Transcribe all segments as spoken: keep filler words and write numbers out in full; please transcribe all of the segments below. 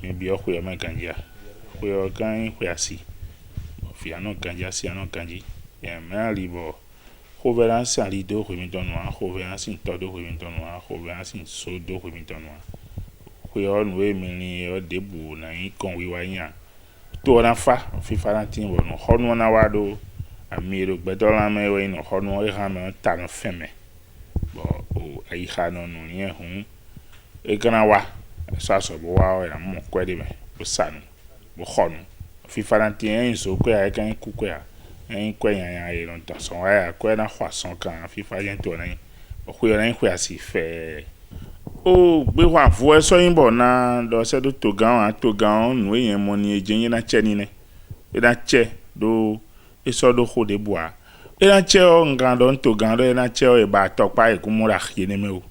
Ebi ɔ xwe ɔ mɛ ganji a? Xwe ɔ gan yin xwe asi. Bɔ fi anɔ ganji, asi anɔ ganji. Yɛ mɛ ali bɔ xovɛ na sin ali do xwe mitɔn nu a, xovɛ na sin tɔ do xwe mitɔn nu a, xovɛ na sin so do xwe mitɔn nu a. Xwe ɔ nu e mi lin ɔ ɖebu na yin kɔn wiwa yin a. To ɔ na fa, fifa na tin bɔ nuxɔnu ɔ na wa ɖo ami e ɖo gbɛtɔ lan mɛ wɛ yin nuxɔnu ɔ, e han mɛ ɔ ta nɔ fɛn mɛ. Bɔ o ayixa nɔ nu lin ɛ hun. E gan na wa, e sɔ azɔ bo wa ɔ, e na mɔ kwɛ ɖe mɛ bo sa nu bo xɔ nu. Fifa na tin, e yin zo kwɛ a, e gan yin ku kwɛ a, e yin kwɛ nyanya e nɔ dɔn sɔn wa ya, kwɛ na xɔ asɔn kan, fifa jɛn to ɔ na yin. Bɔ xwe ɔ na yin xwe asi fɛɛ. O gbexwan vo ɛ sɔ yin bɔ na ɖɔ sɛ ɖo togan ɔ, togan ɔ nu e yɛn mɔ ni e jɛn ye na cɛ ni nɛ. E na cɛ ɖo e sɔ ɖo xo ɖebu a. E na cɛ ɔ, n gan ɖɔ n togan ɖɔ e na cɛ ɔ, e ba tɔkpa e kun mɔ ɖo axi enɛ mɛ o.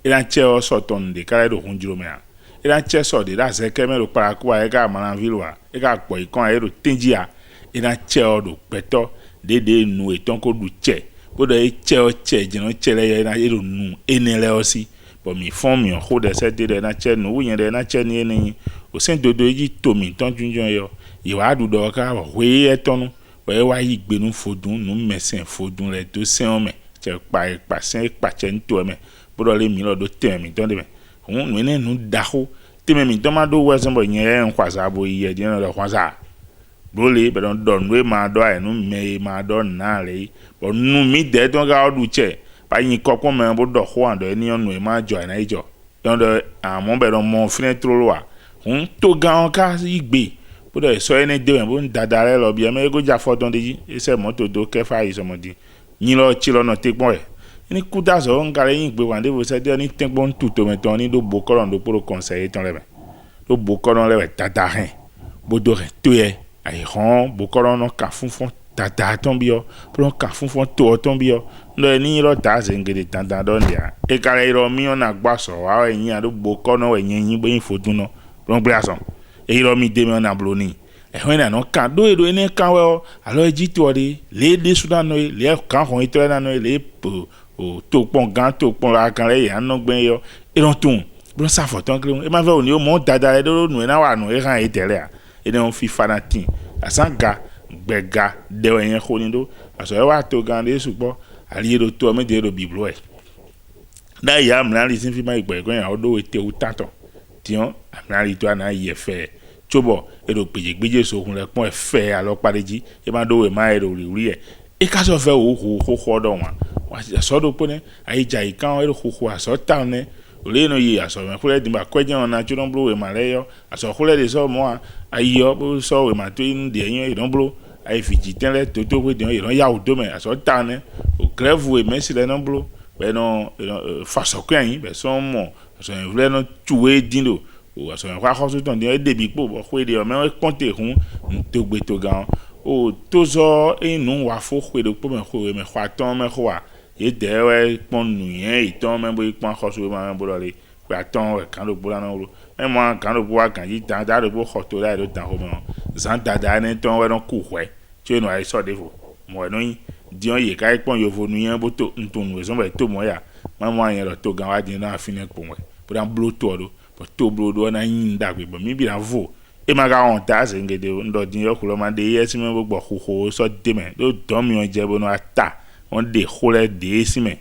E na cɛ ɔ, sɔ tɔn nu ɖe ka lɛ ɖo hun jlo mɛ a? E na cɛ sɔ ɖe ɖo azɛkɛ mɛ ɖo kplaku a, e ka mlanvi lo a, e ka gbɔ yi kɔn a, e ɖo tɛnji a? E na cɛ ɔ ɖo gbɛtɔ ɖeɖe nu etɔn ko ɖu cɛ, bo ɖɔ e cɛ ɔ, cɛ jɛnɔ cɛ lɛ yɔ, e na e ɖo nu enɛ lɛ ɔ si. Bɔ mi fɔn mi ɔ xo ɖe sɛ de ɖɔ e na cɛ nu wu nyɛ ɖɔ e na cɛ ni enɛ yin. Osɛn dodo e ji to mitɔn junjɔn yɔ, yi wa ɖu ɖɔ ka hwe etɔn nu, bɔ e wa yi gbe nu vodun, nu mɛsɛn vodun lɛ do sɛn ɔ mɛ, cɛ kpa e kpa sɛn e kpa cɛ nu to ɛ mɛ, bo ɖɔ le mi lɔ ɖo tɛnmɛ mitɔn ɖe mɛ. Hun nu enɛ nu ɖaxo, tɛnmɛ mitɔn ma ɖo wɛ sɛn bɔ nyɛ yɛ n xɔ aza bo yi yɛ ɖi nɔ ɖɔ xɔ aza. Blo le bɛ nɔ ɖɔ nu e ma ɖɔ a, nu mɛ e ma ɖɔ na le yi. Bɔ nu mi dɛ tɔn ga ɔ ɖu cɛ, ba nyi kɔkpɔn mɛ bo ɖɔ xo an ɖɔ e ni ɔ nu e ma jɔ a na yi jɔ. Dɔn ɖɔ amɔ bɛ nɔ mɔ finɛ tlolo a. Hun togan ɔ ka yi gbe, bo ɖɔ e sɔ enɛ de mɛ bo n dada lɛ lɔ biɛ mɛ e go ja fɔ dɔn ɖe ji, e sɛ mɔto do kɛ fa yi sɔmɔ di. Nyi lɔ ci lɔ nɔ te kpɔn wɛ. Ni kuda zɔ n ka lɛ yin gbexwan ɖevo sɛ de ɔ ni tɛnkpɔn tuto mɛ tɔn ni ɖo bo kɔlɔn ɖokpo ɖo kɔnsɛ yetɔn lɛ mɛ. Ɖo bo kɔlɔn lɛ wɛ dada hɛn, bo do hɛn to yɛ. Ayi hɔn bo kɔlɔn nɔ kan funfɔn dada tɔn biɔ, kplɔn kan funfɔn to ɔ tɔn biɔ. N ɖɔ ni lɔ da zengede dandan ɖɔ n ɖe a. E ka lɛ yi lɔ mi ɔ na gbɔ asɔ wa wɛ nyi a, ɖo bo kɔlɔn wɛ nyɛ nyi bo yin vodun nɔ. Kplɔn gble asɔ. E yi lɔ mi de mɛ ɔ na blo ni. Ɛhɔn na nɔ kan ɖo e ɖo enɛ kan wɛ ɔ, alɔ e ji to ɔ ɖe, le e ɖe su na nɔ e, le e kan hɔn etɔ na nɔ e, le e o to kpɔn gan to kpɔn la kan lɛ ya nɔ gbɛn yɔ, e nɔ tun blo sa fɔ tɔn kle. E ma vɛ o ni o mɔ dada lɛ ɖo nu e na wa nu e han e tɛ lɛ a. E nɛ o fifa na tin. Asan ga gbɛ ga ɖe wɛ nyɛ xo ni ɖo. Asɔ e wa to gan ɖe sukpɔ, ali e ɖo to ɔ mɛ de e ɖo biblo wɛ. Ɖa ya mlali sin fi ma yi gbɛ gbɛ ya o ɖo we te wu tatɔ. Tiɔn amlali to ana yi e fɛ. Tso bɔ e ɖo gbedze gbedze so hun lɛ kpɔn e fɛ alɔ kpa ɖe ji. E ma ɖo we ma e ɖo wli wli yɛ. E ka sɔ fɛ wo hu xoxo ɖɔ wan. Wa sɔ ɖo kpo nɛ. Ayi dza yi kan e ɖo xoxo asɔ ta nɛ. O le nɔ yi asɔ mɛ xlɛ din ba kɔe jɛ ɔna tso nɔ blo we ma lɛ yɔ. Asɔ xlɛ de sɔ mɔ a. Ayi yɔ bo sɔ we ma to inu de nyɔ e nɔ blo. Ayi fi ji tɛn lɛ toto xwe de yɔ e nɔ ya wu do mɛ asɔ ta nɛ. O grève we mɛ si lɛ nɔ blo. Bɛ nɔ, nɔ fa sɔ kɔe anyi bɛ sɔ mɔ asɔ yɛn vlɛ nɔ tu we din do. O asɔ yɛn xɔ axɔsu tɔn din e de bi kpo bɔ xwe de ɔ mɛ kpɔn te hun n to gbe to gan. O to zɔ e nu wa fo xwe ɖokpo mɛ xwe mɛ xɔ atɔn mɛ xɔ a. Ye dɛ wɛ kpɔn nu yɛn etɔn mɛ bo yi kpɔn axɔsu ma mɛ bo lɔ le. Xwe atɔn wɛ gan ɖokpo la nɔ wlo. Mɛ mɔ gan ɖokpo wa ganji dan da ɖokpo xɔ to la ɖo dan xo mɛ ɔ. Zan dada ne tɔn wɛ nɔ ku hwɛ. Tso nɔ ayi sɔ ɖevo. Mɔ wɛ nɔ nyi. Diɔn ye ka yi kpɔn yovo nu yɛn bo to ntun nu ezɔn bɛ to mɔ ya. Mɛ mɔ anyi lɔ to gan wa din na afi ne kpɔn wɛ. Bo na blo to ɔ ɖo. Bɔ to blo ɖo na nyi nu ɖagbe bɔ mi bi na vo. E ma ka wɔn ta se ŋgede o, n ɖɔ din yɔ xulɔ ma ɖe yɛ si mɛ bo gbɔ xuxo sɔ de mɛ ɖo dɔn mi ɔ jɛ bo nɔ ata wɔn ɖe xulɛ ɖe si mɛ.